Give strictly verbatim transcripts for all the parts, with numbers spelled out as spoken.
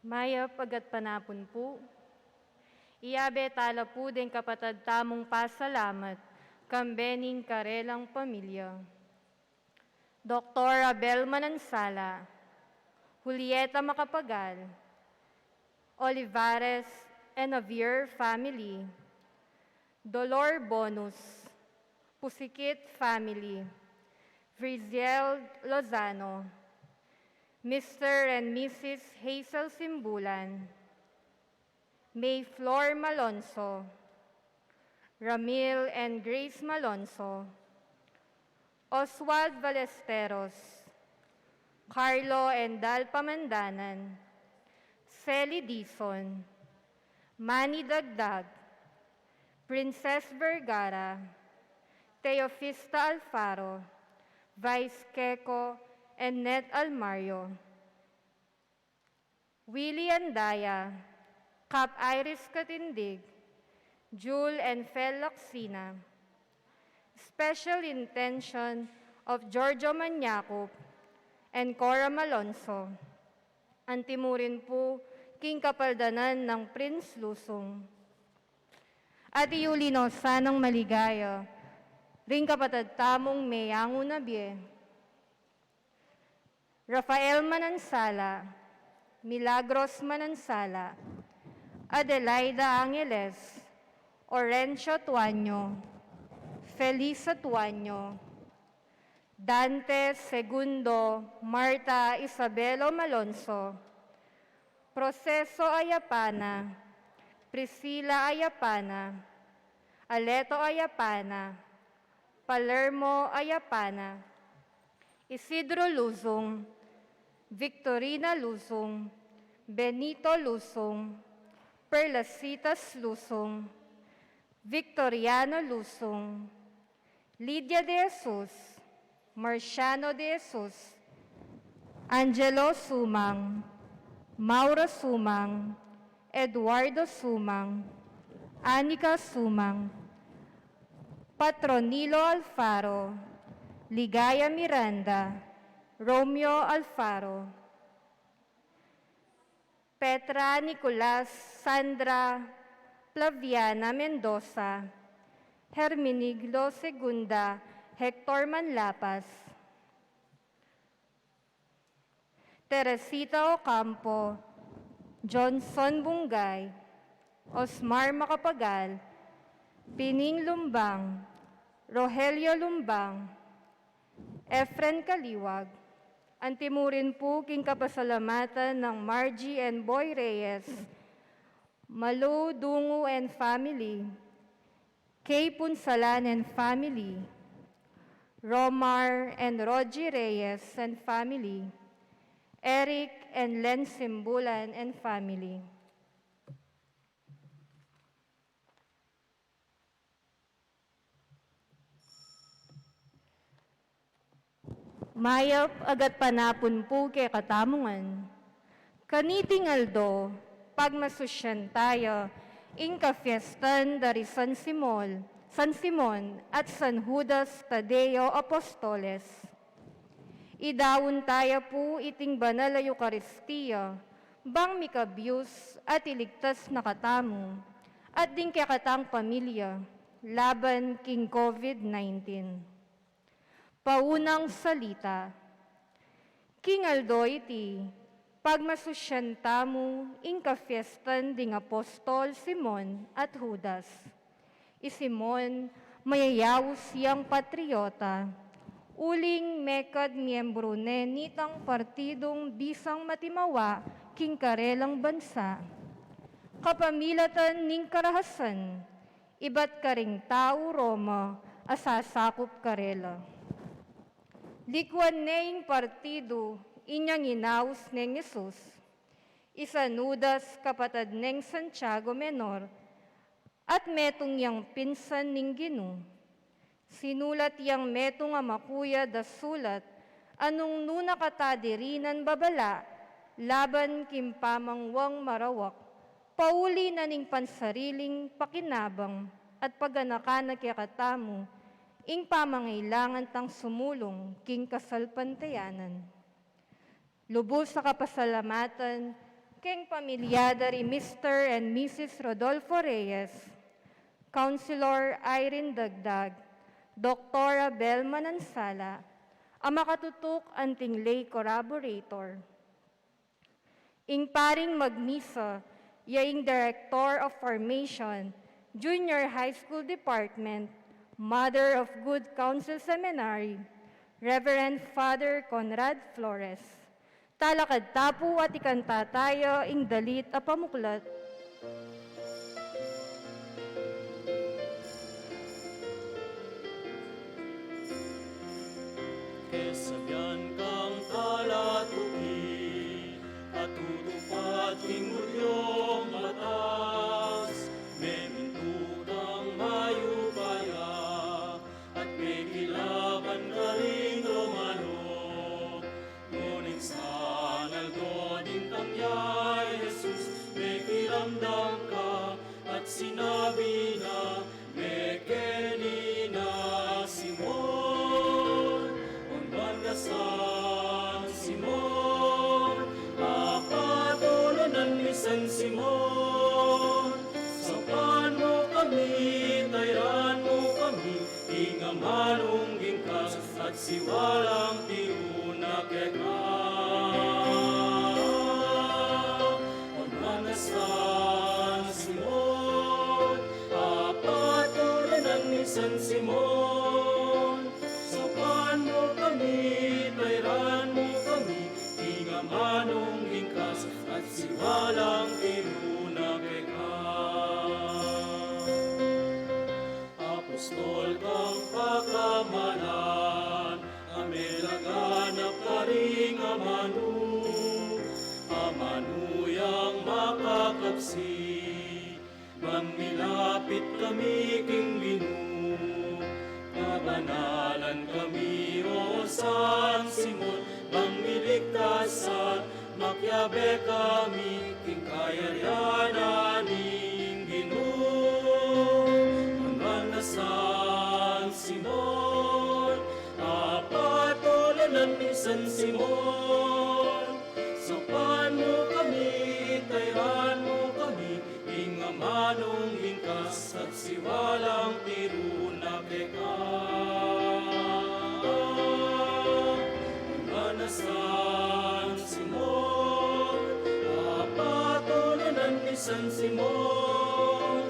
Mayap a gatpanapun pu. Iyabe tala pu deng kapatad tamung pasalamat, kambe ning karelang pamilya. Doktor Abel Manansala, Julieta Macapagal, Olivares and Javier family, Dolor Bonus, Pusikit family, Friziel Lozano, Mister and Missus Hazel Simbulan, May Flor Malonzo, Ramil and Grace Malonzo, Oswald Ballesteros, Carlo and Dal Pamandanan, Sally Dizon, Manny Dagdag, Princess Vergara, Teofista Alfaro, Vice Keko, and Net Almario. Willie Andaya, Kap Iris Katindig, Jul and Fel Lacsina, special intention of Giorgio Maniacup and Cora Malonzo. Antimu rin pu king kapaldanan nang Prince Lusung. At iyuli no sanang maligaya ring kapatad tamung meyangu na bie. Rafael Manansala, Milagros Manansala, Adelaida Angeles, Orencio Tuaño, Felisa Tuaño, Dante Segundo, Marta Isabelo Malonzo, Proceso Ayapana, Priscila Ayapana, Aleto Ayapana, Palermo Ayapana, Isidro Luzung, Victorina Luzung, Benito Luzung, Perlasitas Luzung, Victoriano Luzung, Lydia de Jesus, Marciano de Jesus, Angelo Sumang, Maura Sumang, Eduardo Sumang, Anica Sumang, Patronilo Alfaro, Ligaya Miranda, Romeo Alfaro, Petra Nicolas, Sandra Flaviana Mendoza, Herminiglo Segunda, Hector Manlapas, Teresita Ocampo, Johnson Bungay, Osmar Macapagal, Pining Lumbang, Rogelio Lumbang, Efren Caliwag, antimu rin pu king kapasalamatan nang Margie and Boy Reyes, Malu Dungu and family, Kay Punsalan and family, Romar and Rogie Reyes and family, Eric and Len Simbulan and family. Mayap a gatpanapun pu kekatamu ngan. Kaniting aldo, pagmasusyan taya ing kafiestan da ri San Simol, San Simon at San Judas Tadeo Apostoles. Idaun taya pu iting banal a Eukaristia, bang mikabyus at iligtas na katamu, at ding kekatang pamilya, laban king COVID nineteen. Paunang salita. King aldo iti, pagmasusyan tamu ing kafiestan ding apostol Simon at Judas. I Simon, mayayaus yang patriota, uling mekad miyembru ne nitang partidung bisang matimawa king karelang bansa. Kapamilatan ning karahasan, ibat karing tau Roma a sasakup karela. Likuan ne ing partidu inyang inaus neng Jesus. I San Judas, kapatad neng Santiago Menor, at metung yang pinsan ning Ginu. Sinulat yang metung a makuyad a sulat, a nung nu na katadirinan babala, laban king pamangwang marawak, pauli na ning pansariling pakinabang at paganakan na kekatamu, Ing pamangailangan tang sumulung king kasalpantayanan. Lubus a kapasalamatan keng pamilya da ri Mister and Missus Rodolfo Reyes, Councilor Irene Dagdag, Doktora Bel Manansala, a makatutuk anting lay collaborator. Ing paring magmisa, ya ing Director of Formation, Junior High School Department, Mother of Good Counsel Seminary, Reverend Father Conrad Flores. Talakad ta pu at ikanta taya ing dalit a pamuklat. Kesabian kang talatuki, a tutupad king budyong batas, memintu kang mayupaya, at mekilaban karing Romano. Ngunit sa naldo ding tang ya i Jesus, mekiramdam ka, at sinabi na, Mekeni na, Simon. Onwan na san Simon, a patulunan mi san Simon, saupan mu kami, tayran mu kami, king amanung gingkas at siwalang tiru na keka. Onwan na san Simon, a patulunan mi san Simon, saupan mu kami, tayran mu kami, king amanung gingkas at siwalang tiru na keka. Apostol kang pakamalan, a melaganap karing amanu, amanu yang makakaksi, bang milapit kami king Ginu. Pabanalan kami, o San Simon, bang miligtas at makiabe kami king kayarian na ning Ginu. Onwan na san Simon, a patulunan mi san Simon, saupan mu kami, tayran mu kami, king amanung gingkas at siwalang tiru na keka. Onwan na san Simon, a patulunan mi san Simon,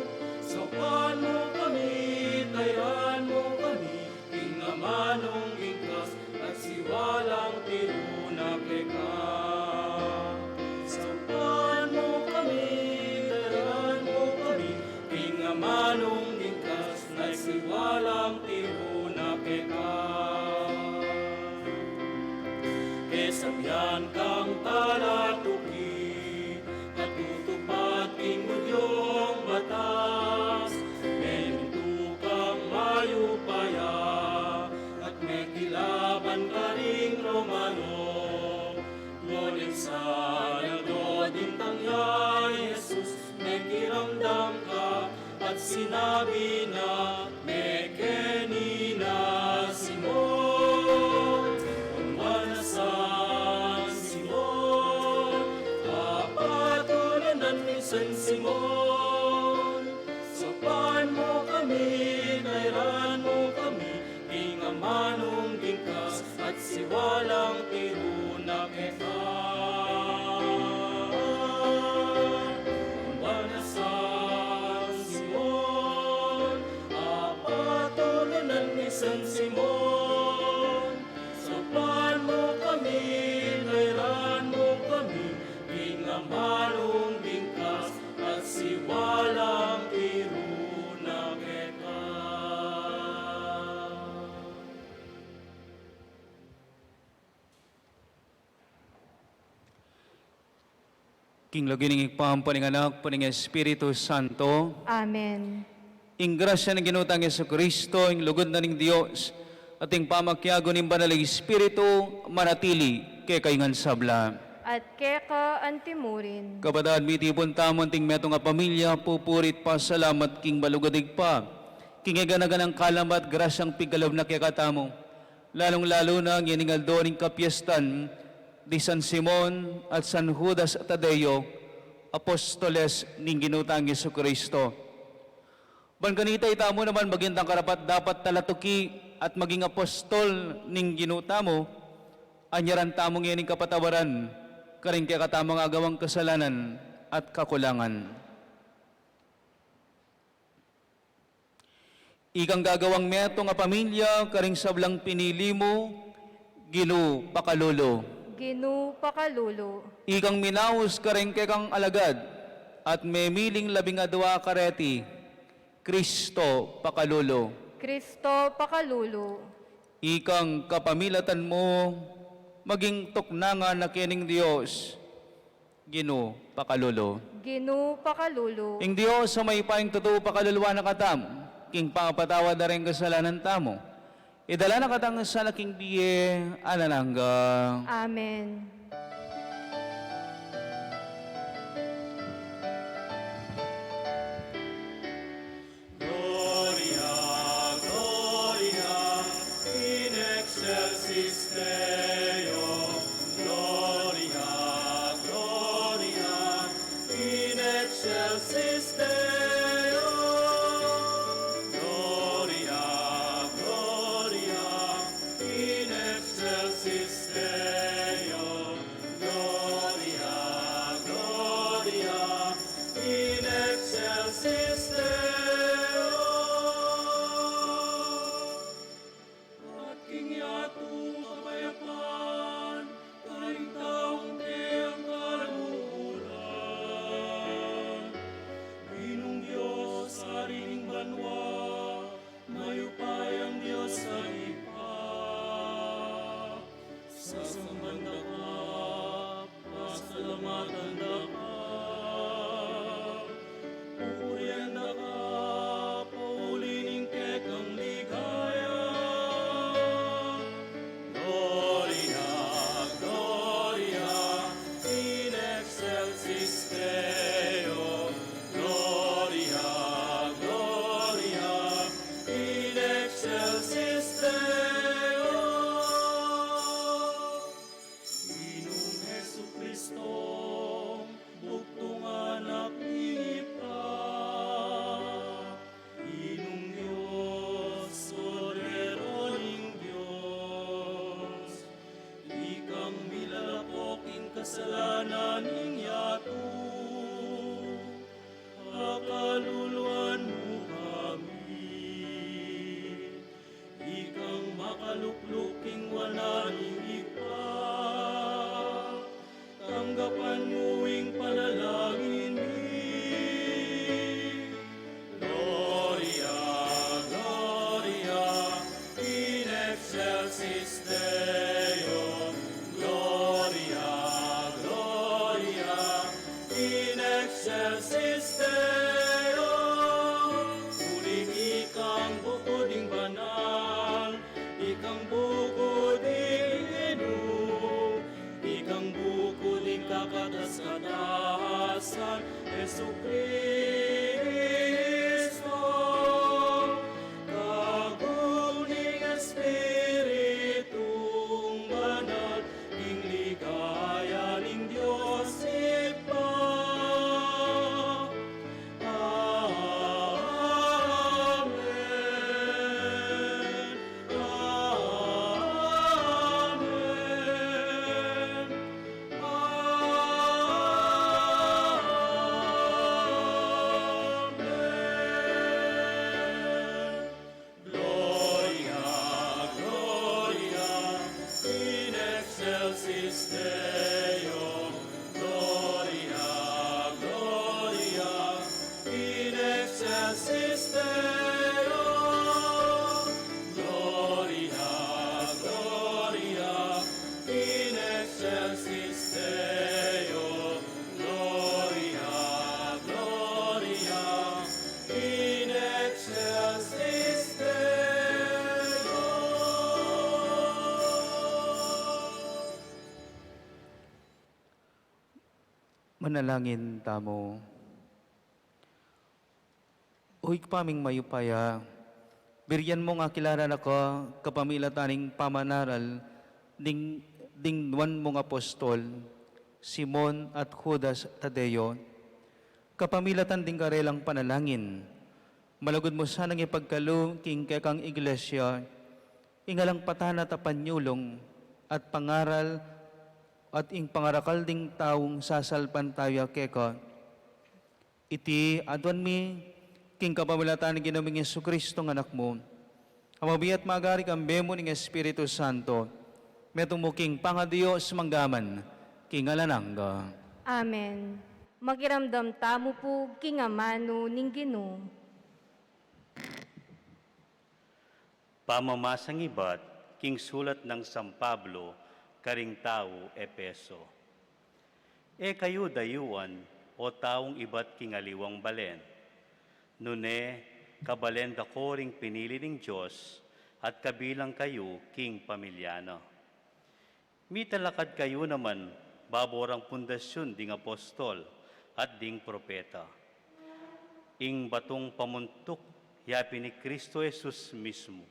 saupan mu kami, tayran mu kami, king amanung gingkas at siwalang tiru na keka. Saupan mu kami, tayran mu kami, king amanung gingkas at siwalang tiru na keka. Kesabian kang talatuki, a tutupad king budyong batas, memintu kang mayupaya, at mekilaban karing Romano. Ngunit sa naldo ding tang ya i Jesus, mekiramdam ka, at sinabi na, Mekeni na, Simon. Onwan na san Simon, a patulunan mi san Simon, saupan mu kami, tayran mu kami, king amanung gingkas at siwalang tiru na keka. Onwan na san Simon, a patulunan mi san Simon, saupan mu kami, tayran mu kami, king amanung gingkas at siwalang tiru na keka. King lagyu ning Ibpa, ampo ning Anak, ampo ning Espiritu Santo. Amen. Ing grasya ning Ginu tang Jesucristo, ing lugud na ning Dios, at ing pamakiabe ning Banal a Espiritu, manatili kekayu ngan sabla. At keka antimurin. Kapatad, mitipun tamu anting metung a pamilya, pupuri't pasalamat king malugud a Ibpa. King gana-ganang kalam at grasyang pigkalub na kekatamu, lalung-lalu na ngening aldo ning kapiestan di San Simon at San Judas Tadeo, apostoles ning Ginu tang Jesucristo. Ban kanita itamu naman maging karapat-dapat talatuki at maging apostol ning Ginu tamu, anyaran tamu ngening kapatawaran karing kekatamung agawang kasalanan at kakulangan. Ikang gagawang metung a pamilya karing sablang pinili mu, Ginu, pakalulu. Ginu, pakalulu. Ikang minaus karing kekang alagad at memiling labing adua kareti, Kristo, pakalulu. Kristo, pakalulu. Ikang kapamilatan mu maging tuknangan na kening Dios, Ginu, pakalulu. Ginu, pakalulu. Ing Dios a mayupayang tutu pakaluluan na katamu, king pangapatawad da ring kasalanan tamu, idala na katamu sana king bie alang angga. Amen. Gloria, Gloria in excelsis Deo. Gloria, Gloria in excelsis Deo. Gloria, Gloria in excelsis Deo. Gloria, Gloria in excelsis Deo. At king yatung kapayapan, karing taung kayang kaluguran. Ginung Dios, Ari ning banua, mayupayang Dios a Ibpa, sasamban da ka, pasalamatan da ka, pupurian da ka, pauli ning kekang ligaya. Gloria, Gloria in excelsis Deo. Gloria, Gloria in excelsis Deo. Ginung Jesucristo, bugtung anak ning Ibpa, Ginung Dios, Kordero ning Dios, ikang milalako king kasalanan ning yatu, pakaluluan mu kami. Ikang makalukluk king wanan ning Ibpa, tanggapan mu ing panalangin mi. Gloria, Gloria in excelsis Deo. Gloria, Gloria in excelsis Deo. Uling ikang bukud ning banal, ikang bukud ning Ginu, ikang bukud ning kakatas-katasan, Jesucristo, kagum ning Espiritung Banal, king ligaya ning Dios Ibpa. Amen. Amen. Amen. Gloria, Gloria in excelsis Deo. Gloria, Gloria in excelsis Deo. Gloria, Gloria in excelsis Deo. Gloria, Gloria in excelsis Deo. Manalangin tamu. O Ibpa ming mayupaya, Birian mung akilala na ka kapamilatan ning pamanaral ding, ding nuan mung apostol, Simon at Judas Tadeo. Kapamilatan ding karelang panalangin, malugud mu sanang ipagkalub king kekang iglesia ing alang patana a panyulung at pangaral at ing pangarakal ding taung sasalpantaya keka. Iti aduan mi king kapamilatan ning Ginu ming Jesucristo a Anak mu, a mabie at magari kambe mu ning Espiritu Santo, metung mu king pangaDios mangga man king alang angga. Amen. Makiramdam tamu pu king amanu ning Ginu. Pamamasang ibat king sulat nang San Pablo karing taga Efeso. E kayu dayuan, o taung ibat king aliwang balen, nune kabalen da ko ring pinili ning Dios, at kabilang kayu king pamilya na. Mitalakad kayu naman babo rang pundasyun ding apostol at ding propeta, ing batung pamuntuk ya pin i Cristo Jesus mismu.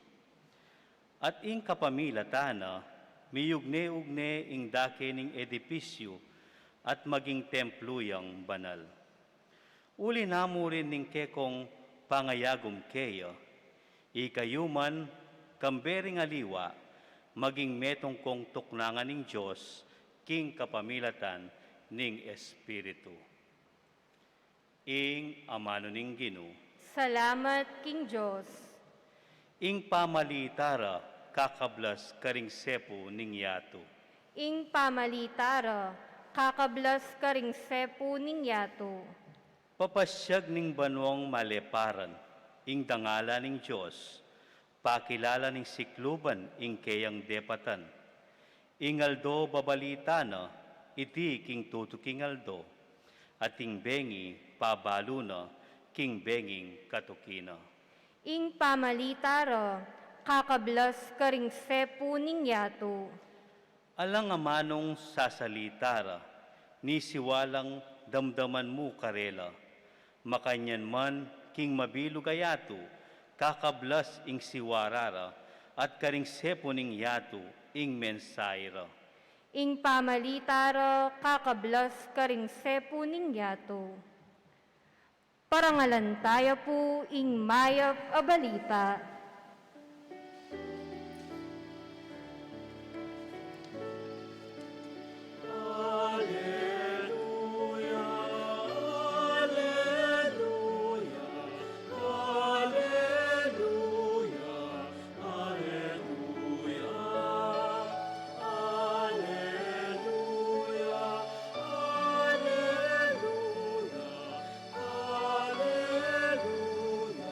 At ing kapamilatan na, miyugne-ugne ing dake ning edipisyu at maging templu yang banal. Uli na mu rin ning kekong pangayagum keya, ikayu man, kambe ring aliwa, maging metung kong tuknangan ning Dios king kapamilatan ning Espiritu. Ing amanu ning Ginu. Salamat king Dios. Ing pamalita ra kakablas karing sepu ning yatu. Ing pamalita ra kakablas karing sepu ning yatu. Papasyag ning banuang maleparan ing dangalan ning Dios, pakilala ning sikluban ing keyang depatan. Ing aldo babalita na iti king tutuking aldo, at ing bengi pabalu na king benging katuki na. Ing pamalita ra kakablas karing sepu ning yatu. Alang amanung sasalita ra, ni siwalang damdaman mu karela. Makanyan man king mabilug a yatu, kakablas ing siwara ra, at karing sepu ning yatu ing mensahe ra. Ing pamalita ra kakablas karing sepu ning yatu. Parangalan taya pu ing mayap a balita. Aleluya, aleluya, aleluya, aleluya, aleluya, aleluya,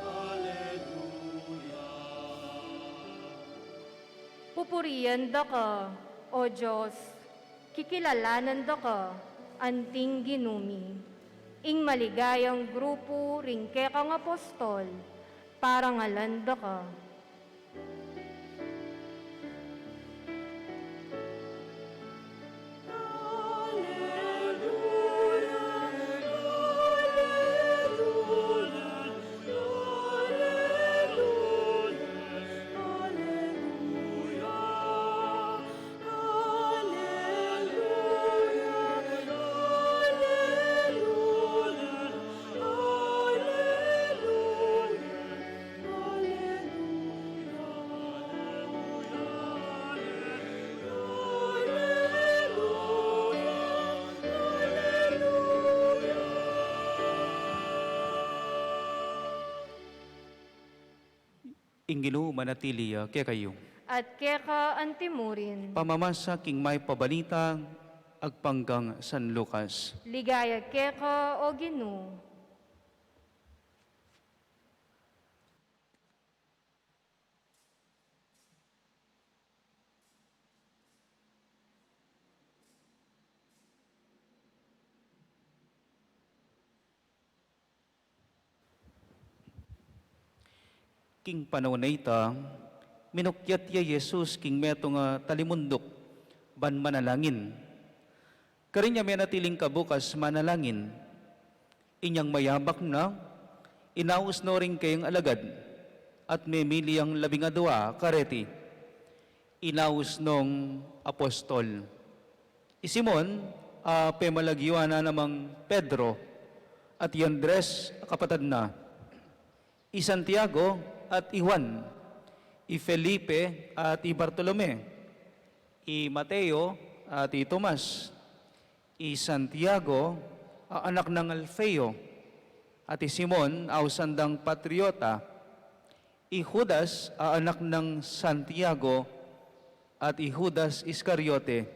aleluya. Pupurian da ka, O Dios, kikilalanan da ka, anting Ginu mi. Ing maligayang grupu ring kekang apostol, parangalan da ka. Ing Ginu manatili ya kekayu. At keka antimurin. Pamamasa king mayap a balita agpang kang San Lucas. Ligaya keka, O Ginu. King panaun a ita, minukyat ya i Jesus king metung a talimunduk ban manalangin. Karin ya menatiling kabukas manalangin. Inyang mayabak na, inaus no ring kayang alagad, at memili yang labing adua kareti, inaus nong apostol. I Simon, a pemalagyuan na namang Pedro, at i Andres a kapatad na, i Santiago at i Juan, i Felipe at i Bartolome, i Mateo at i Tomas, i Santiago a anak nang Alfeo, at i Simon a ausan dang Patriota, i Judas a anak nang Santiago, at i Judas Iscariote,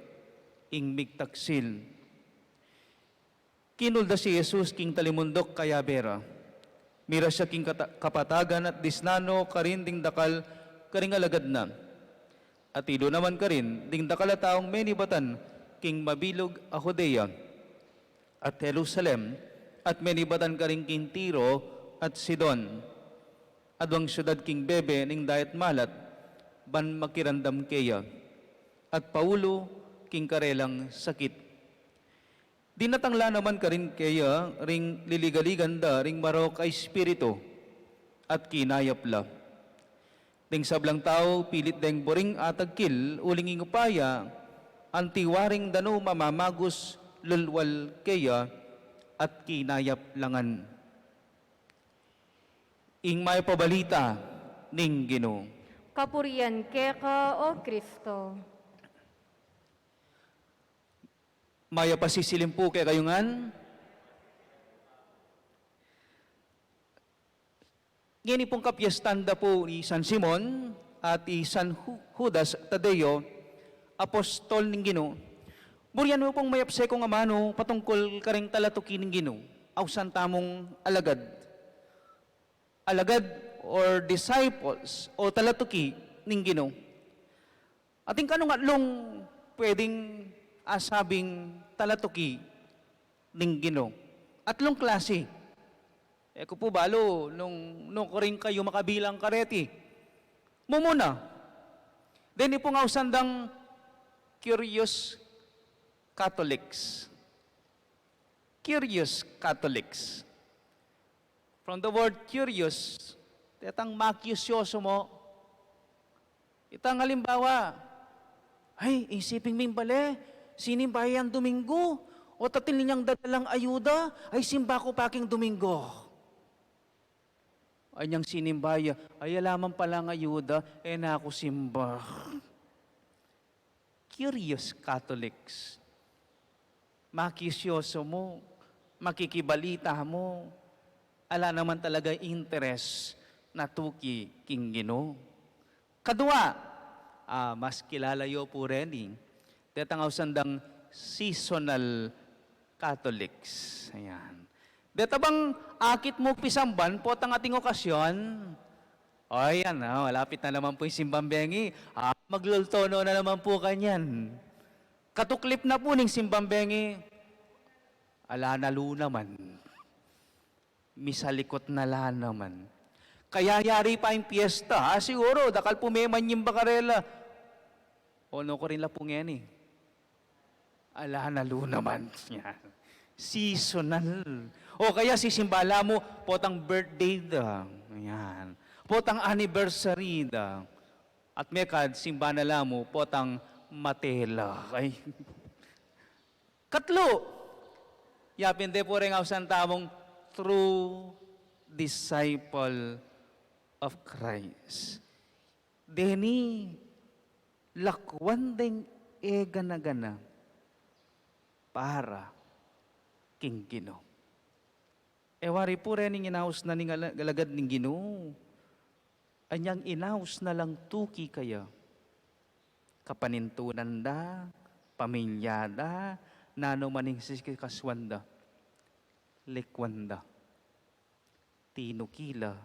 ing migtaksil. Kinuldas i Jesus king talimunduk kayabe ra. Miras ya king kata-, kapatagan at disnan no karin ding dakal karing alagad na. Atilu naman karin ding dakal a taung menibatan king mabilug a Judea at Jerusalem, at menibatan karin king Tiro at Sidon. Aduang siudad king bebe ning dayat malat, ban makiramdam keya, at paulu king karelang sakit. Dinatang la naman karin keya ring liligaligan da ring marok a espiritu, at kinayap la. Ding sablang tau pilit deng buring atagkil, uling ing upaya, anti waring danu mamamagus, lulwal keya, at kinayap la ngan. Ing mayap a balita ning Ginu. Kapurian keka, O Kristo. Mayap a sisilim pu kekayu ngan. Ngeni pung kapiestan da pu i San Simon at i San Ju-, Judas Tadeo, apostol ning Ginu. Burian mu pung mayap sekung amanu patungkul karing talatuki ning Ginu. Ausan tamung alagad. Alagad or disciples o talatuki ning Ginu. Atin kanung atlung pwedeng asabing talatuki ning Ginu. Atlung klase. E ku pu balu nung, nung karin kayu makabilang kareti. Mumuna, deni pung ausan dang curious Catholics. Curious Catholics. From the word curious, detang makiusyoso mu. Itang halimbawa, ay, isiping ming bale, sinimba yang Domingo, o tatil ninyang dadalang ayuda, ay simba ku pa king Domingo. Ay niyang sinimba ya, ay ala man palang ayuda, e na ku simba. Curious Catholics. Makiusyoso mu, makikibalita mu, ala naman talaga interes na tuki king Ginu. Kadua, ah, mas kilala yu pu reni, detang ausan dang seasonal Catholics. Ayan. Deta bang akit mu pisamban, potang ating okasyon, o, yan, ah, malapit na naman pu ing simbang bengi. Ah, maglulto no na naman pu kanyan. Katuklip na pu ning simbang bengi. Ala na lu naman. Misalikut na la naman. Kayayari pa ing piyesta, ah, siguru, dakal pu me manyimba karela. O, nu karin la pu ngeni? Ala na lu naman. Yan. Seasonal. O kaya sisimba la mu, potang birthday da. Yan. Potang anniversary da. At mekad simba na la mu, potang mate la. Ay. Katlu, yapin de pu reng ausan tamung true disciple of Christ. Deni lakwan deng e gana-gana para king Ginu. E wari pu reng inaus na ning ala-, alagad ning Ginu. Anyang inaus na lang tuki kaya. Kapanintunan da, pamilya da, nanu man ing sikasuan da, likwan da. Tinuki la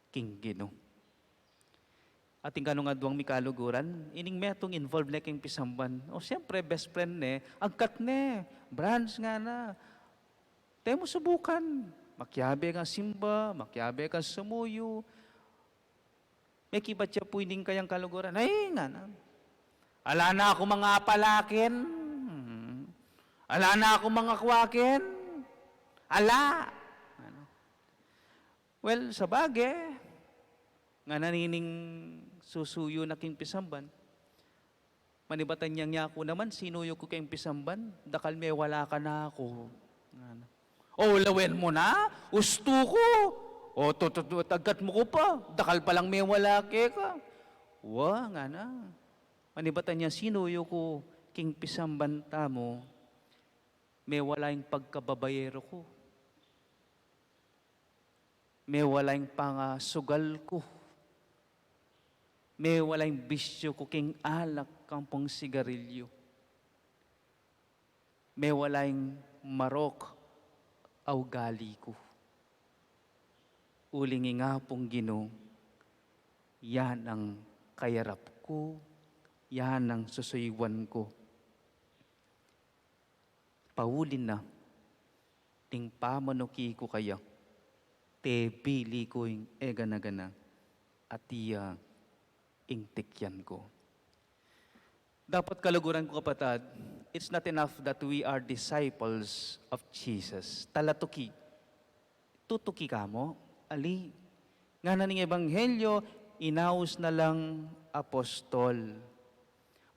king Ginu. Atin kanu nga aduang mikaluguran, ining metung involved ne king pisamban. O, siyempre, best friend ne, agkat ne, branch ngana. Te mu subukan. Makiabe kang simba, makiabe kang sumuyu. Mekibat ya pu ining kayang kaluguran. Ay, ngana. Ala na ku mangapalaken. Ala na ku mangakwaken. Ala. Ano? Well, sabage, Ngana nining susuyu na king pisamban, manibatan yang, "Yaku naman, sinuyu ku keng pisamban, dakal mewala ka na ku." Ngana. "O, lawen mu na, ustu ku. O, tu-, tu-, tu-, tagkat mu ku pa, dakal palang mewala keka." "Wa," ngana. Manibatan yang, "Sinuyu ku king pisamban tamu, mewala ing pagkababayero ku. Mewala ing pangasugal ku. Mewala ing bisyu ku king alak ampong sigarilyu. Mewala ing marok a ugali ku. Uling ing Apung Ginu, ya nang kayarap ku, ya nang susuyuan ku. Pauli na ing pamanuki ku kaya, tebili ku ing egana-gana, at iya ing tikyan ku." Dapat kaluguran ku, kapatad, it's not enough that we are disciples of Jesus. Talatuki. Tutuki ka mu? Ali. Ngana ning ebanghelyo, inaus na lang apostol.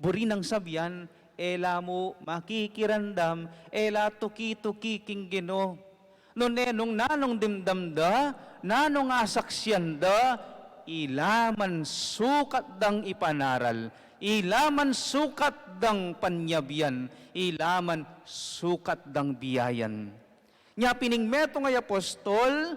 Buri nang sabian, e la mu makikiramdam, e la tuki-tuki king Ginu. Nune nung nanung dimdam da, nanung asaksian da, ila man sukat dang ipanaral, ila man sukat dang panyabian, ila man sukat dang biayan. Nya pin ing metung a apostol,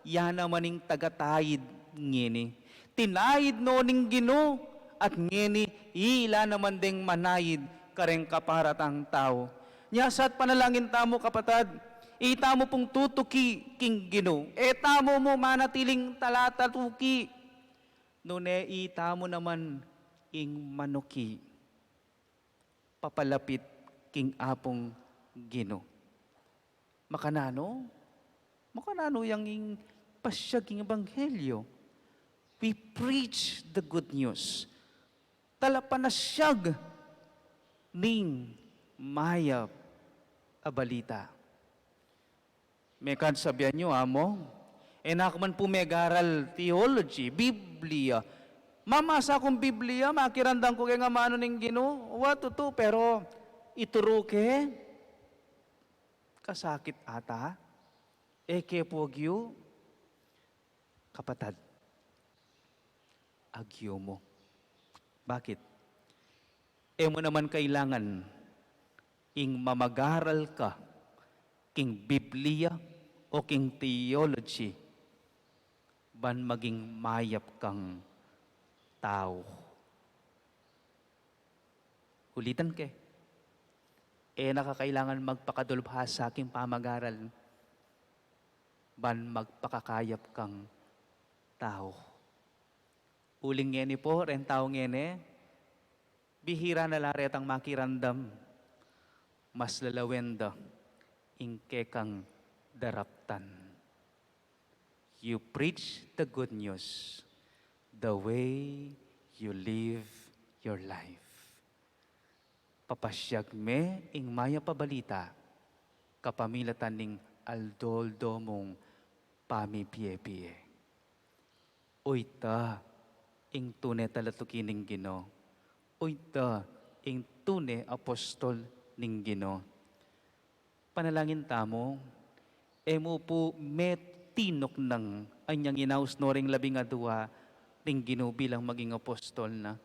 ya naman ing tagataid ngeni. Tinaid no ning Ginu, at ngeni ila naman deng manaid kareng kaparatang tau. Nya sa panalangin tamu, kapatad, itamu pung tutuki king Ginu. E tamu mu manatiling talatatuki. Nune itamu naman ing manuki, papalapit king Apung Ginu. Makananu? Makananu yang ing pasiag king ebanghelyo? We preach the good news. Talapanasyag ning mayap a balita. Mekad sabian yu, "Amu, e na ku man pu megaral theology, Biblia. Mamasa kung Biblia, makiramdam ku keng amanu ning Ginu." Wa, tutu, pero ituru ke, kasakit ata. E ke pu agyu, kapatad. Agyu mu. Bakit? E mu naman kailangan ing mamagaral ka king Biblia o king theology ban maging mayap kang tau. Ulitan ke, e na ka kailangan magpakadulbhasa king pamagaral ban magpakakayap kang tau. Uling ngeni pu, reng tau ngeni, bihira na la retang makiramdam, mas lalawen da ing kekang daraptan. You preach the good news, the way you live your life. Papasiag me ing mayap a balita kapamilatan ning aldo-aldo mung pamipie-pie. Uyta ing tune talatuki ning Ginu. Uyta ing tune apostol ning Ginu. Panalangin tamu, e mu pu metinuknang anyang inaus no ring labing adua ning Ginu bilang maging apostol na.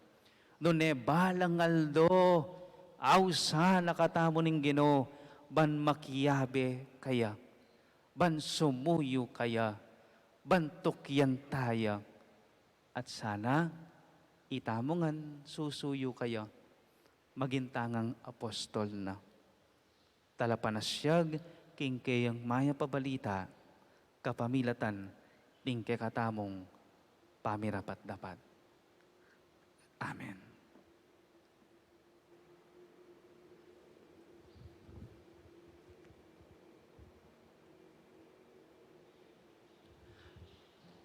Nune balang aldo, ausan na katamu ning Ginu ban makiabe kaya, ban sumuyu kaya, ban tukyan taya, at sana itamu ngan susuyu kaya, maging tangang apostol na. Talapanasyag king keyang mayap a balita kapamilatan ning kekatamung pamirapat-dapat. Amen.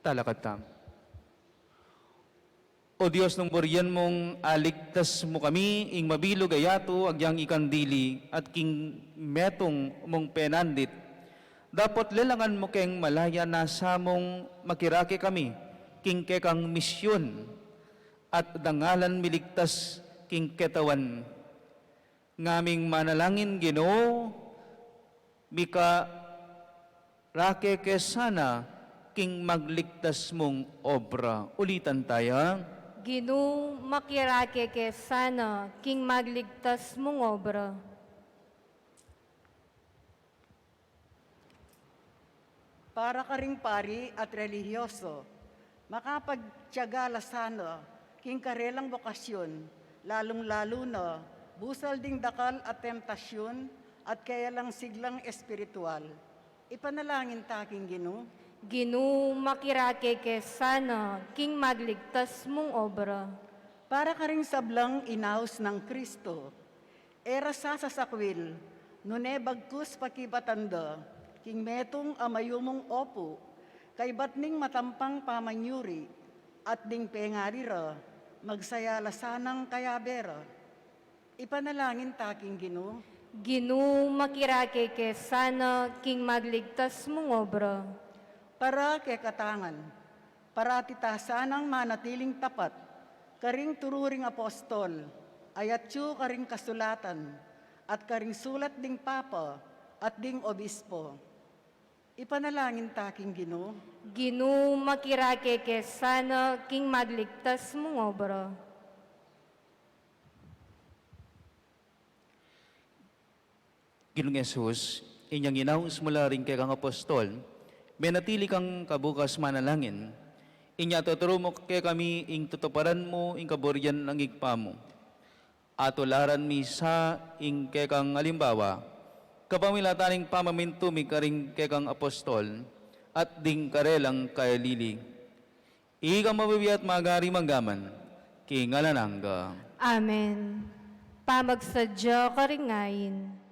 Talakad tamu. O Dios, nung burian mung aligtas mu kami ing mabilug a yatu agyang ikang dili at king metung mung penandit, dapot lelangan mu keng malaya nasa mung makirake kami king kekang misyun, at dangalan mi ligtas king ketawan. Ngaming manalangin, Ginu, mika rake ke sana king magligtas mung obra. Ulitan taya. Ginu, makirake ke sana king magligtas mung obra. Para karing pari at relihiyoso, makapagtiyaga la sana king karelang bokasyun, lalung-lalu na busal ding dakal a temptasyun at keya lang siglang espiritual. Ipanalangin ta king Ginu. Ginu, makirake ke sana king magligtas mung obra. Para karing sablang inaus nang Kristo, e ra sasasakwil, nune bagkus pakibatan da king metung a mayumung opu, kaybat ning matampang pamanyuri, at ding pengali ra, magsaya la sanang kayabe ra. Ipanalangin ta king Ginu. Ginu, makirake ke sana king magligtas mung obra. Para kekatang ngan, parati ta sanang manatiling tapat karing turu ring apostol, a yatyu karing kasulatan, at karing sulat ding papa at ding obispo. Ipanalangin ta king Ginu. Ginu, makirake ke sana king magligtas mung obra. Ginung Jesus, inyang inaus mu la ring kekang apostol, menatili kang kabukas manalangin, inya tuturu mu kekami ing tutuparan mu ing kaburian nang Ibpa mu. Atularan mi sa ing kekang alimbawa, kapamilatan ning pamamintu mi karing kekang apostol, at ding karelang kailili. Ika mabibie at magari mangga man, king alang angga. Amen. Pamagsadya karing ain.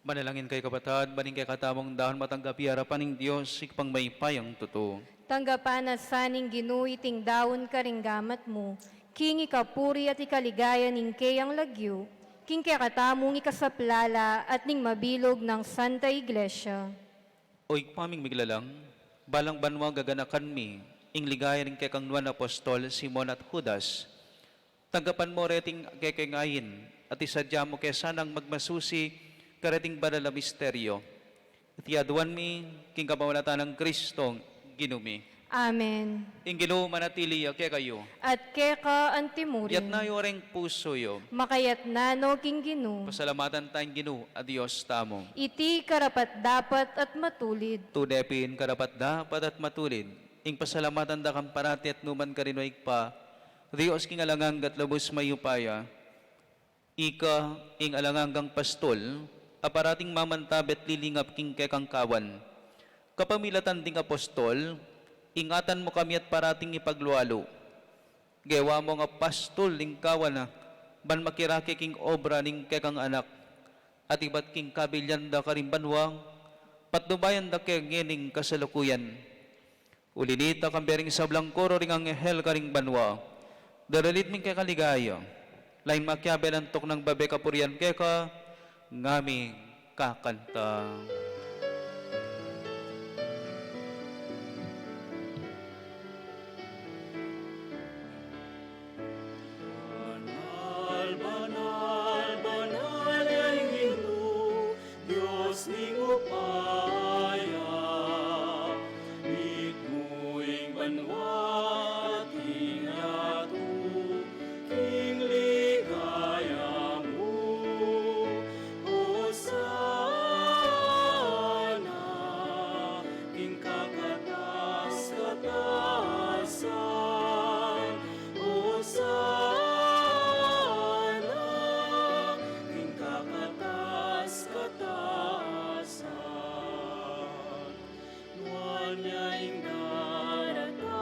Manalangin kayu, kapatad, ban ing kekatamung daun matanggap ya arapan ning Dios, Ibpang mayupayang tutu. Tanggapan na sa ning Ginu iting daun karing gamat mu, king ikapuri at ikaligaya ning keyang lagyu, king kekatamung ikasaplala at ning mabilug nang Santa Iglesia. O Ibpa ming miglalang, balang banua gaganakan mi ing ligaya ning kekang nuan apostol Simon at Judas. Tanggapan mu reting kekeng ain, at isadya mu ke sanang magmasusi kareting banal a misteryo. Iti aduan mi king kapamilatan nang Kristong Ginu mi. Amen. Ing Ginu manatili ya kekayu. At keka antimurin. Yatna yu reng pusu yu. Makayatna no king Ginu. Pasalamatan taya ing Ginu a Dios tamu. Iti karapat-dapat at matulid. Tune pin karapat-dapat at matulid ing pasalamatan da kang parati at nukarin man, O Ibpa, Dios king alang angga at lubus mayupaya. Ika ing alang anggang pastul a parating mamantabe at lilingap king kekang kawan. Kapamilatan ding apostol, ingatan mu kami at parating ipaglualu. Gewa mu ngang pastul ing kawan na ban makirake king obra ning kekang Anak, at ibat king kabilian da karing banua, patnubayan da ke ngening kasalukuyan. Uli nita, kambe ring sablang koro ring anghel karing banua, daralit ming keka ligaya, lain makiabe lantuk nang babe kapurian keka, ngaming kakanta. Banal, banal, banal ya ing Ginu, Dios ning upaya. Mitmu ing banua at ing yatu king ligaya mu. Hosana king kakatas-katasan. Hosana king kakatas-katasan. Nuan ya ing daratang,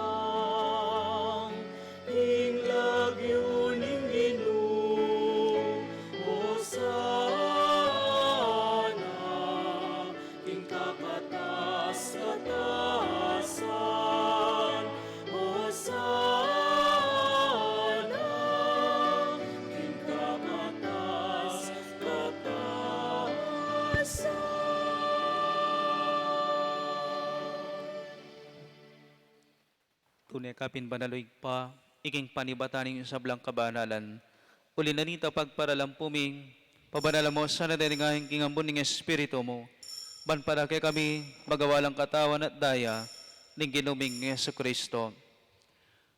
ing lagyu ning Ginu. Hosana king kakatas-katasan. Hosana king kakatas-katasan. Tune ka pin banal, O Ibpa, ika ing panibatan ning sablang kabanalan. Uli na nita, pagparalampu mi, pabanalan mu sana deni ngeni king ambun ning Espiritu mu, ban para kekami magawa lang katawan at daya ning Ginu ming Jesucristo.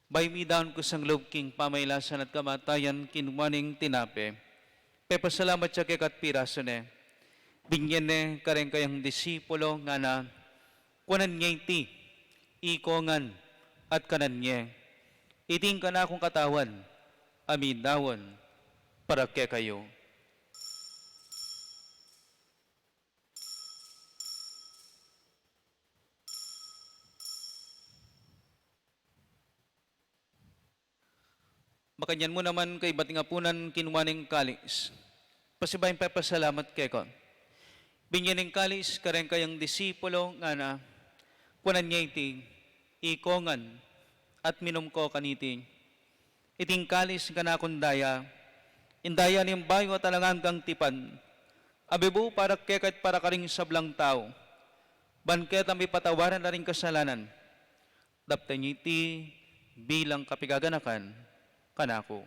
Bayu midaun kusang lub king pamailasan at kamatayan, kinua ne ing tinape, pepasalamat ya keka at pirasu ne, binie ne kareng kayang disipulo, ngana: Kuanan ye iti, ikongan at kanan ye. Iti ing kanakung katawan a midaun para kekayu. Makanyan mu naman kaybat ning apunan, kinua ne ing kalis, pasibayu ing pepasalamat keka, binie ne ing kalis kareng kayang disipulo, ngana: Kuanan ye iti, ikongan at minum ko kaniti. Iti ing kalis ning kanakung daya, ing daya ning bayu at alang anggang tipan, a mibu para keka at para karing sablang tau, ban keta mipatawaran la ring kasalanan. Daptan ye iti bilang kapigaganakan kanaku.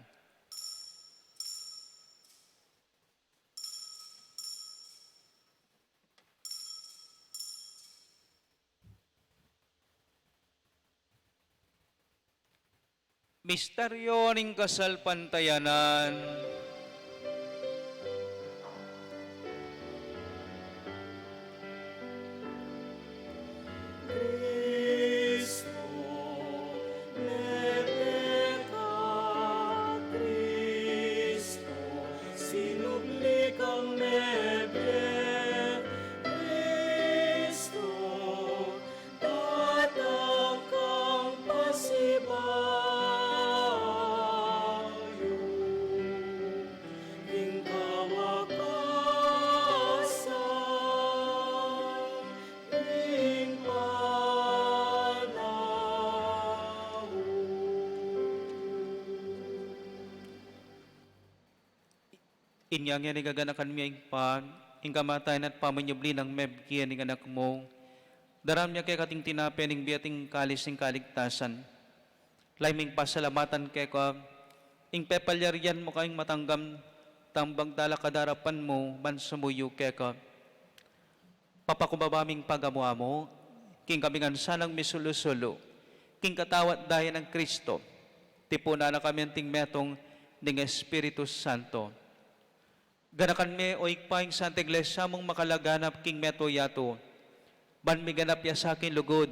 Misteryo ning kasalpantayanan. Kristo, mebie ka, Kristo, sinubli kang mebie, Kristo, datang kang pasibayu, king kawakasan. Inya ngeni gaganakan mi, Ibpa, ing kamatayan at pamanyubli nang mebie ning Anak mu. Daraun mi keka ing tinape ning bie at ing kalis ning kaligtasan. Lalu ming pasalamatan keka ing pepalyarian mu keng matanggap, tambag talakad king arapan mu ban sumuyu keka. Papakumbaba ming pagamu-amu, king kami ngan sanang misulu-sulu king katawan at daya nang Kristo, tipunan na kami anting metung ning Espiritu Santo. Ganakan me, o Ibpa, ing Santa Iglesia mung makalaganap king metung yatu, ban miganap ya sa king lugud,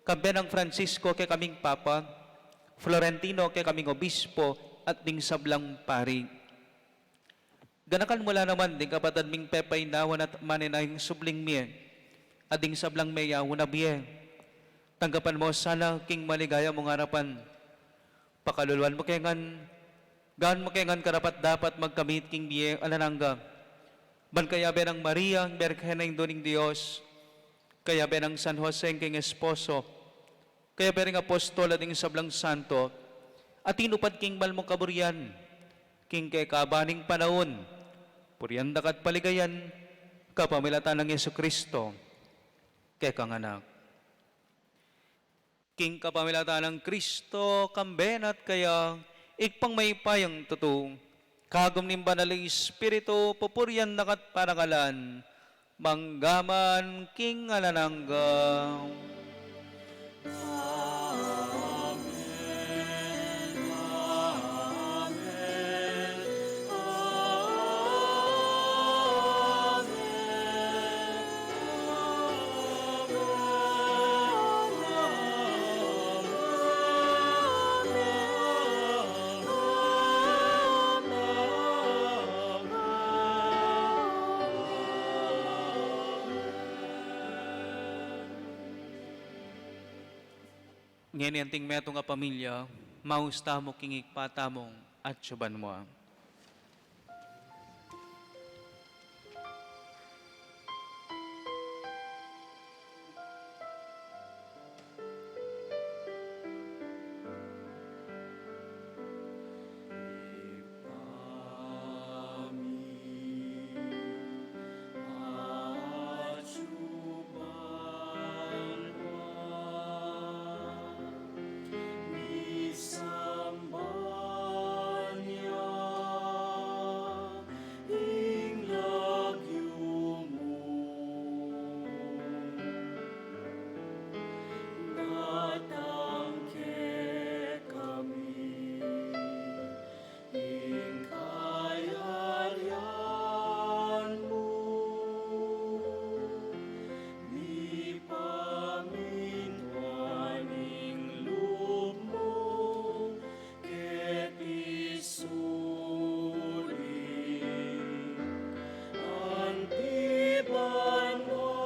kambe nang Francisco kekaming Papa, Florentino kekaming Obispo, at ding sablang pari. Ganakan mu la naman ding kapatad ming pepainawan at maninayang subling mie, at ding sablang meyaun a bie. Tanggapan mu sana king maligaya mung arapan. Pakaluluan mu ke ngan, gawan mu ke ngan karapat-dapat magkamit king bie alang angga. Ban kayabe nang Maria, Birhen a Indu ning Dios, kayabe nang San Jose king esposo, kayabe ring apostol at ding sablang santo, a tinupad king banal mung kaburian, king kekaban ning panaun, purian da ka at paligayan, kapamilatan nang Jesucristo, kekang Anak. King kapamilatan nang Kristo, kambe na at kaya, Ibpang mayupayang tutu, kagum ning Banal a Espiritu, pupurian da ka at parangalan, mangga man king alang angga. Ngeni anting metung a pamilya, maus tamu king Ibpa tamung atsuban mu. Misamban ya ing lagyu mu, datang kekami ing kayarian mu, mipamintuan ing lub mu keti sulip anti banua.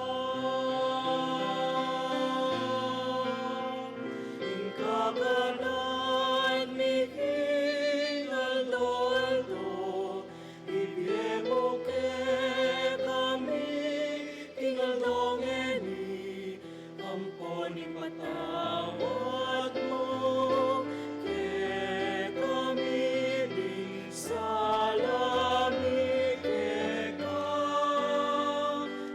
Ing kakanan mi king aldo-aldo, ibie mu kekami king aldo ngeni, ampon ipatawad mu kekami ding sala mi keka,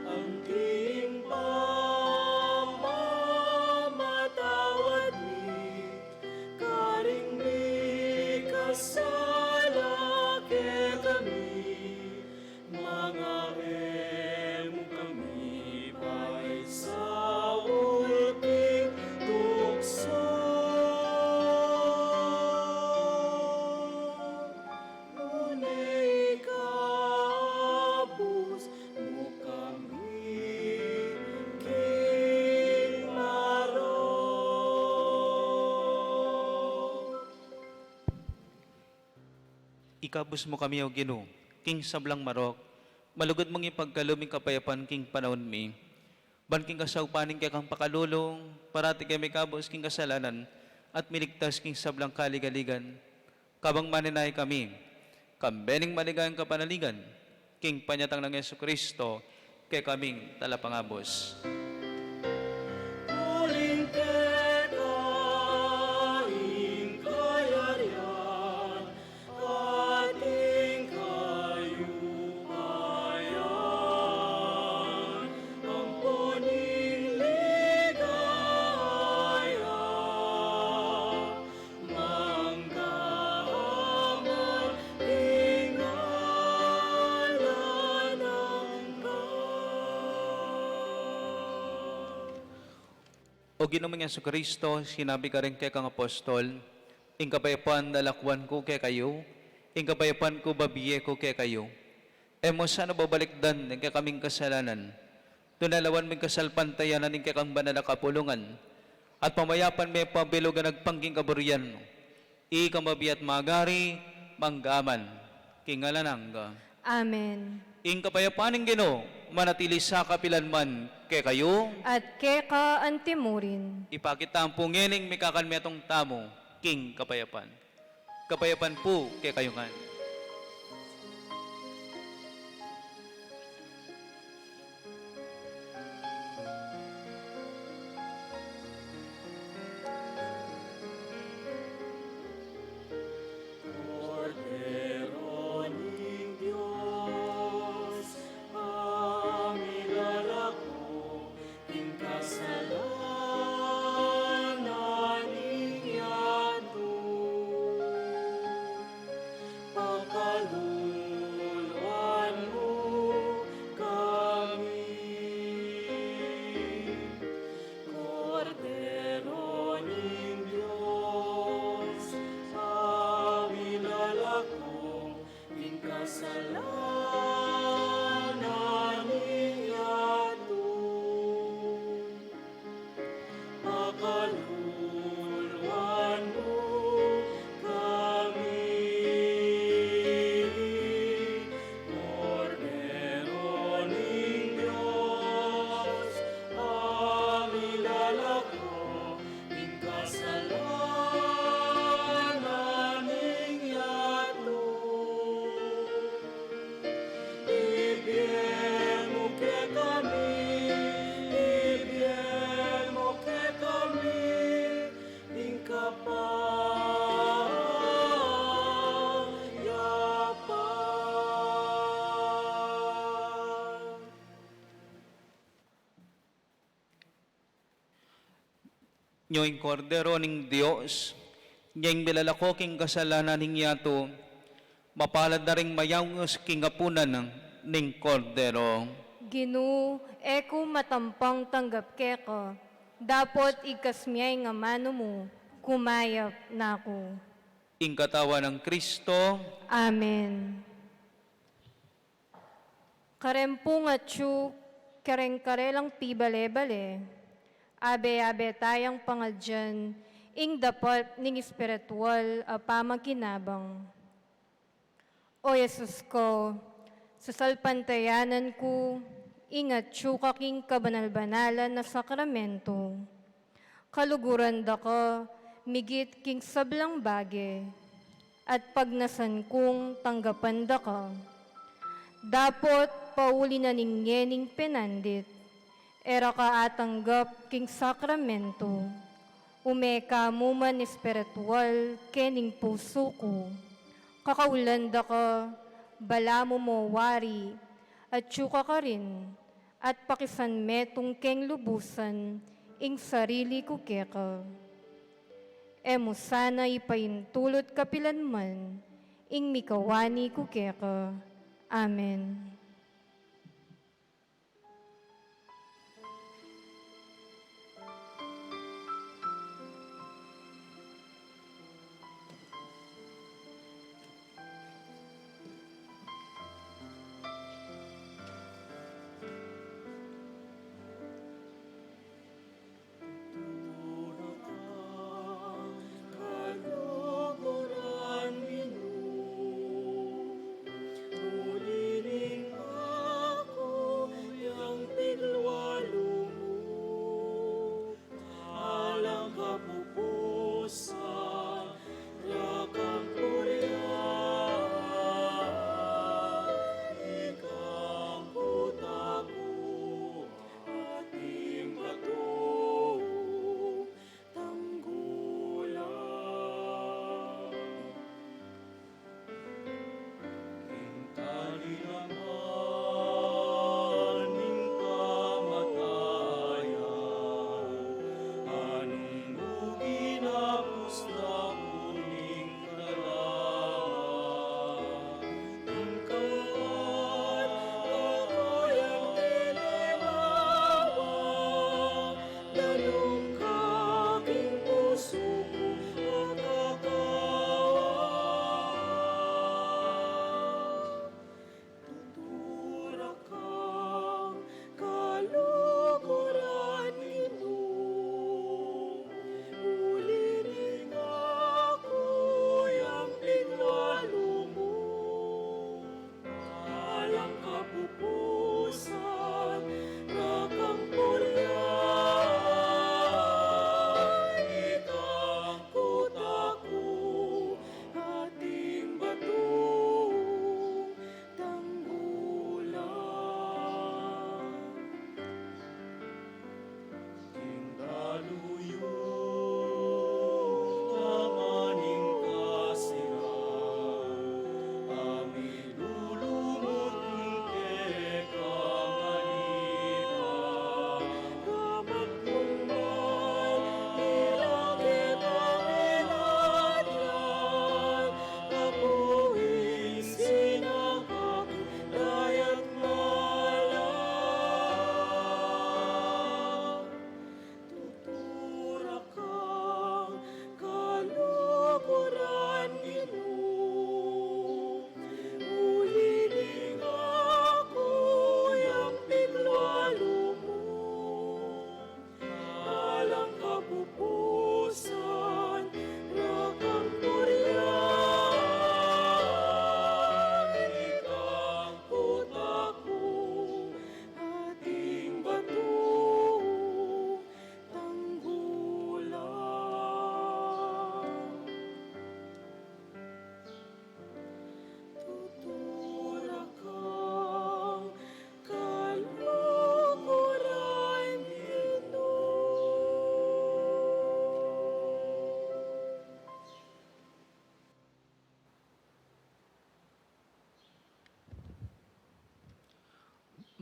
anting pamamatawad mi karing mikasala kekami, manga e mu kami paisaul king tuksu, nune ikabus mu kami king marok. Ikabus mu kami, O Ginu, king sablang marok, malugud mung ipagkalub ing kapayapan king panaun mi. Ban king kasaupan ning kekang pakalulu, parati kami ikabus king kasalanan, at miligtas king sablang kaligaligan. Kabang maninaya kami, kambe ning maligayang kapanaligan, king panyatang nang Jesucristo, kekaming talapangabus. Uling keka ing kayarian, at ing kay- Ginu ming Jesucristo, sinabi karing kekang apostol, ing kapayapan lalakwan ku kekayu, ing kapayapan ku babie ku kekayu. E mu sana babalikdan ing kekaming kasalanan, tune lawan mu ing kasalpantayanan ning kekang banal a kapulungan, at pamayapan me pabilug ing agpang king kaburian mu. Ika mabie at magari, mangga man king alang angga. Amen. Ing kapayapan ning Ginu manatili sa kapilan man kekayu. At keka antimurin. Ipakit tamu pu ngening mikakanmetung tamu king kapayapan. Kapayapan pu kekayu ngan. Kordero ning Dios, a milalako king kasalanan ning yatu, pakaluluan mu kami. Kordero ning Dios, a milalako king kasalanan ning yatu, pakaluluan mu kami. Kordero ning Dios, a milalako king kasalanan ning yatu, ibie mu kekami, ibie mu kekami ing kapayapan. Nyo ing Kordero ning Dios, nyo ing milalako king kasalanan ning yatu, mapalad na ring mayaus king apunan ning Kordero. Ginu, e ku matampang tanggap keka, dapot igkas mu ing amanu mu, kumayap na ku. Ing katawan nang Kristo. Amen. Kareng pung atyu, kareng karelang pibale-bale, abe-abe tayang pangadyan ing dapat ning espiritual a pamakinabang. O Jesus ko, sasalpantayanan ku ing atyu ka king kabanal-banalan a sakramento. Kaluguran da ka migit king sablang bage, at pagnasan kung tanggapan da ka. Dapot pauli na ning ngening penandit, e ra ka atanggap king sakramento, ume ka mu man espiritual kening pusu ku. Kakaulan da ka, balamu mo wari, atyu ka karin, at pakisan metung keng lubusan ing sarili ku keka. E mu sana ipaintulut kapilan man ing mikawani ku keka. Amen. Kaluguran mi nu, uli ning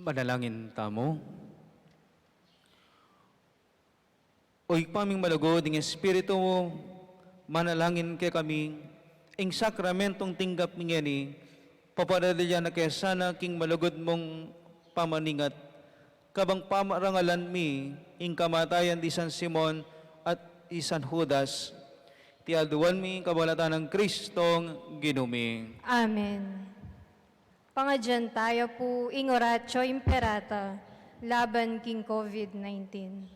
Manalangin tamu. O Ibpa ming malugud, ing Espiritu mu, manalangin kekami, ing sakramentong tinggap mi ngeni, paparadilyan na ke sana king malugud mung pamaningat, kabang pamarangalan mi ing kamatayan di San Simon at i San Judas. Iti aduan mi king kabanatan nang Kristong Ginu mi. Amen. Pangadyan taya pu ing Oratio Imperata laban king COVID nineteen.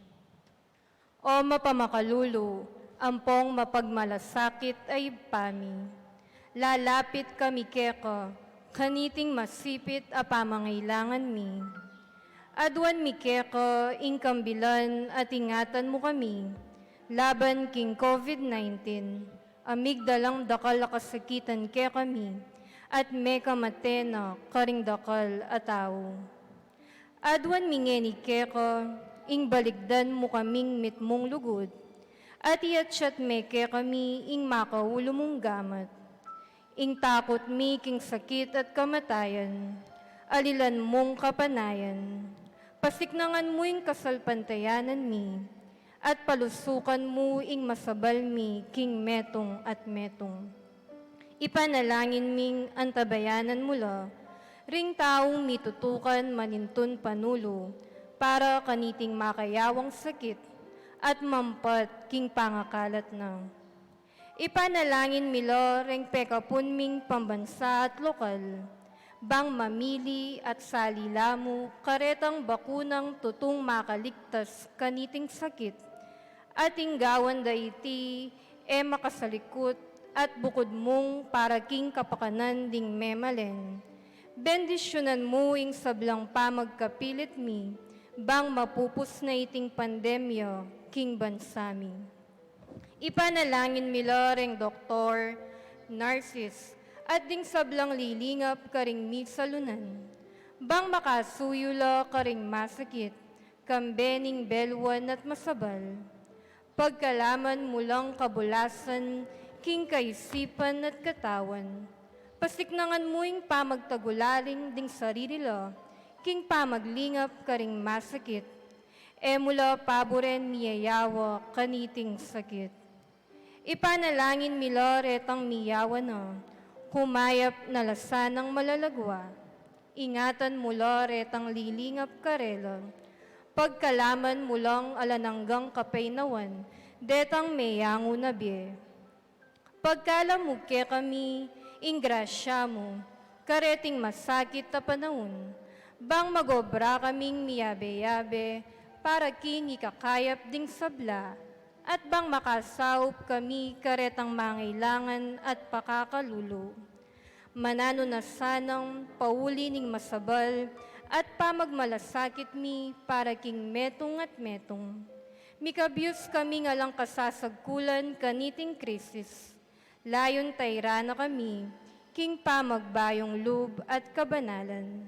O mapamakalulu, ampong mapagmalasakit a Ibpa mi, lalapit kami keka kaniting masipit a pamangailangan mi. Aduan mi keka ing kambilan at ingatan mu kami laban king COVID nineteen, a migdalang dakal a kasakitan kekami at mekamate na karing dakal a tau. Aduan mi ngeni keka ing baligdan mu kaming mitmung lugud, at iatsat me kekami ing makaulu mung gamat. Ing takut mi king sakit at kamatayan, alilan mung kapanayan. Pasiknangan mu ing kasalpantayanan mi, at palusukan mu ing masabal mi king metung at metung. Ipanalangin ming antabayanan mu la ring taung mitutukan manintun panulu para kaniting makayawang sakit at mampat king pangakalat na. Ipanalangin mi la ring pekapun ming pambansa at lokal, bang mamili at sali la mu karetang bakunang tutung makaligtas kaniting sakit, at ing gawan da iti e makasalikut at bukud mung para king kapakanan ding memalen. Bendisyunan mu ing sablang pamagkapilit mi, bang mapupus na iting pandemya king bansa mi. Ipanalangin mi la reng doktor, nurses, at ding sablang lilingap karing misalunan, bang makasuyu la karing masakit, kambe ning beluan at masabal. Pagkalaman mu lang kabulasan king kaisipan at katawan. Pasiknangan mu ing pamagtagulaling ding sarili la king pamaglingap karing masakit. E mu la paburen miyayawa kaniting sakit. Ipanalangin mi la retang miyawa na, kumayap na la sanang malalagwa. Ingatan mu la retang lilingap karela. Pagkalaman mu lang alang anggang kapaynawan detang meyangu na bie. Pagkalub mu kekami ing grasya mu kareting masakit a panaun, bang mag-obra kaming miyabe-yabe para king ikakayap ding sabla, at bang makasaup kami karetang mangailangan at pakakalulu. Mananu na sanang pauli ning masabal at pamagmalasakit mi para king metung at metung. Mikabius kaming alang kasasagkulan kaniting krisis. Layun tayran na kami king pamagbayung lub at kabanalan.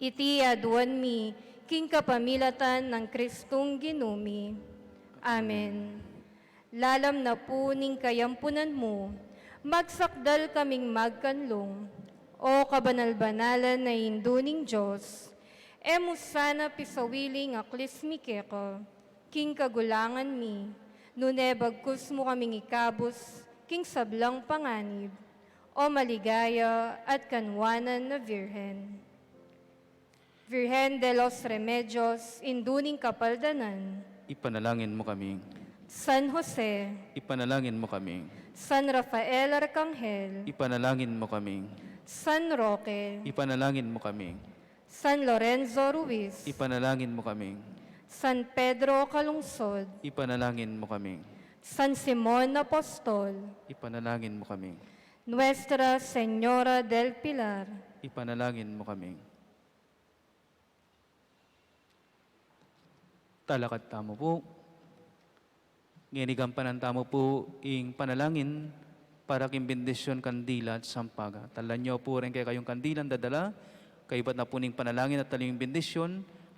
Iti aduan mi king kapamilatan nang Kristong Ginu mi. Amen. Lalam na pu ning kayampunan mu, magsakdal kaming magkanlung, O kabanal-banalan a Indu ning Dios, e mu sana pisawili ing aklis mi keka king kagulangan mi, nune bagkus mu kaming ikabus king sablang panganib, O maligaya at kanwanan a Virgen. Virgen de los Remedios, Indu ning Kapaldanan. Ipanalangin mu kami. San Jose. Ipanalangin mu kami. San Rafael Arcangel. Ipanalangin mu kami. San Roque. Ipanalangin mu kami. San Lorenzo Ruiz. Ipanalangin mu kami. San Pedro Calungsod. Ipanalangin mu kami. San Simon Apostol. Ipanalangin mu kami. Nuestra Señora del Pilar. Ipanalangin mu kami. Talakad tamu pu. Ngeni gampanan tamu pu ing panalangin para king bendisyun kandila at sampaga. Talnan yu pu reng kekayung kandilang dadala, kaybat na pu ning panalangin at talnan yu ing bendisyun,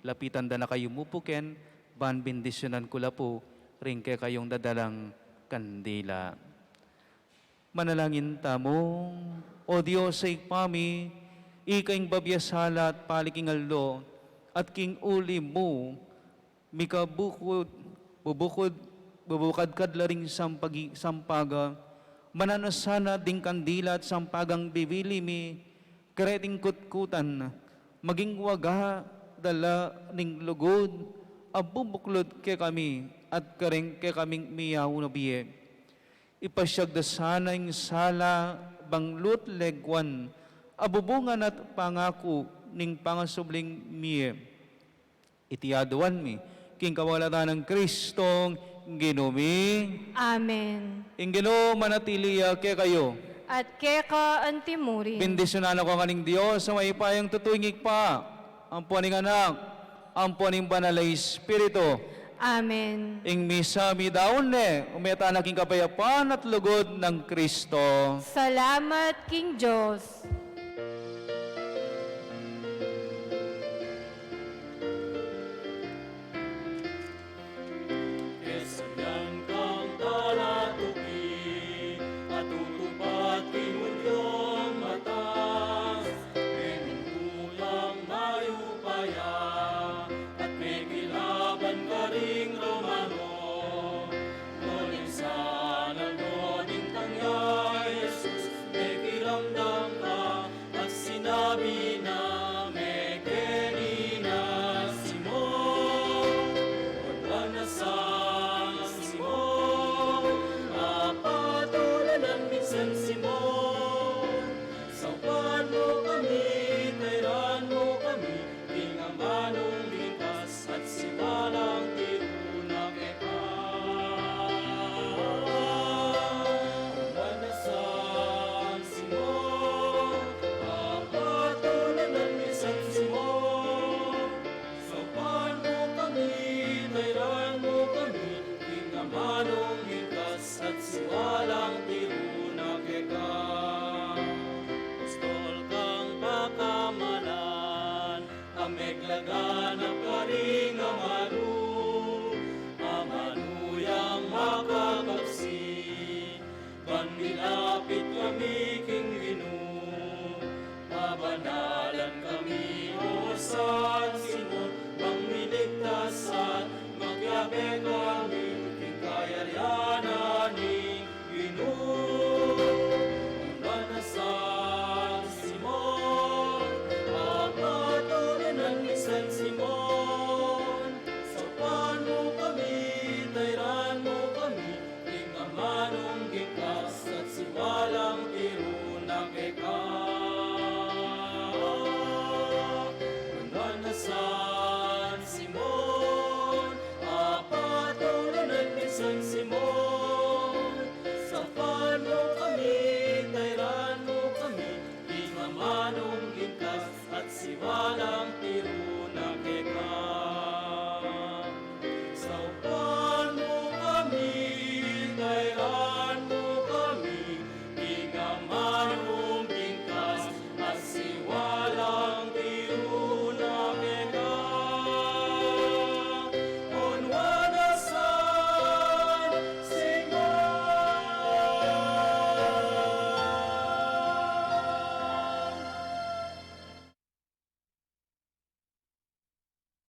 lapitan da na kayu mu pu ken, ban bendisyunan ku la pu reng kekayung dadalang kandila. Manalangin tamu. O Dios a Ibpa mi, Ika ing babie sala at pali king aldo, at king uli mu, mika bukud, bubukud, bubukadkad la ring sampagi-, sampaga, mananu sana ding kandila at sampagang bibili mi, kareting kutkutan, maging waga da la ning lugud, a bubuklud kekami, at kareng kekaming miyaun a bie. Ipasyag da sana ing sala bang lua at leguan, a bubungan at pangaku ning pangasubling mie. Iti aduan mi, king kapamilatan nang Kristong Ginu mi. Amen. Ing Ginu manatili ya kekayu. At keka antimurin. Bendisyunan na kayu ngan ning Dios, a mayupayang tutu, ing Ibpa, ampo ning Anak, ampo ning Banal a Espiritu. Amen. Ing misa midaun ne, ume tana king kapayapan at lugud nang Kristo. Salamat king Dios. Kesanyan kang talatuki, a tutupad king munting matas, memintulang mayupaya, at mekilaban karing Romano. Nune sana nung itang ya i Jesus, mekiramdam ka, at sinabi na, "Mekeni na, Simon." At wana sang Simon, apatulanan mi san Simon. Saupan mu kami, tayran mu kami king amanung ligtas, at siwalang tiru na keka. Wana sang Simon, apatulanan mi san Simon. Saupan mu kami, tayran mu kami king amanung ligtas, at siwalang tiru na keka. Apostol kang pakamalan, a meklaganap karing amanu, amanu yang makakapsi, ban milapit kami king Ginu. Pabanalan kami, o San Simon, ban miligtas at makiabe kami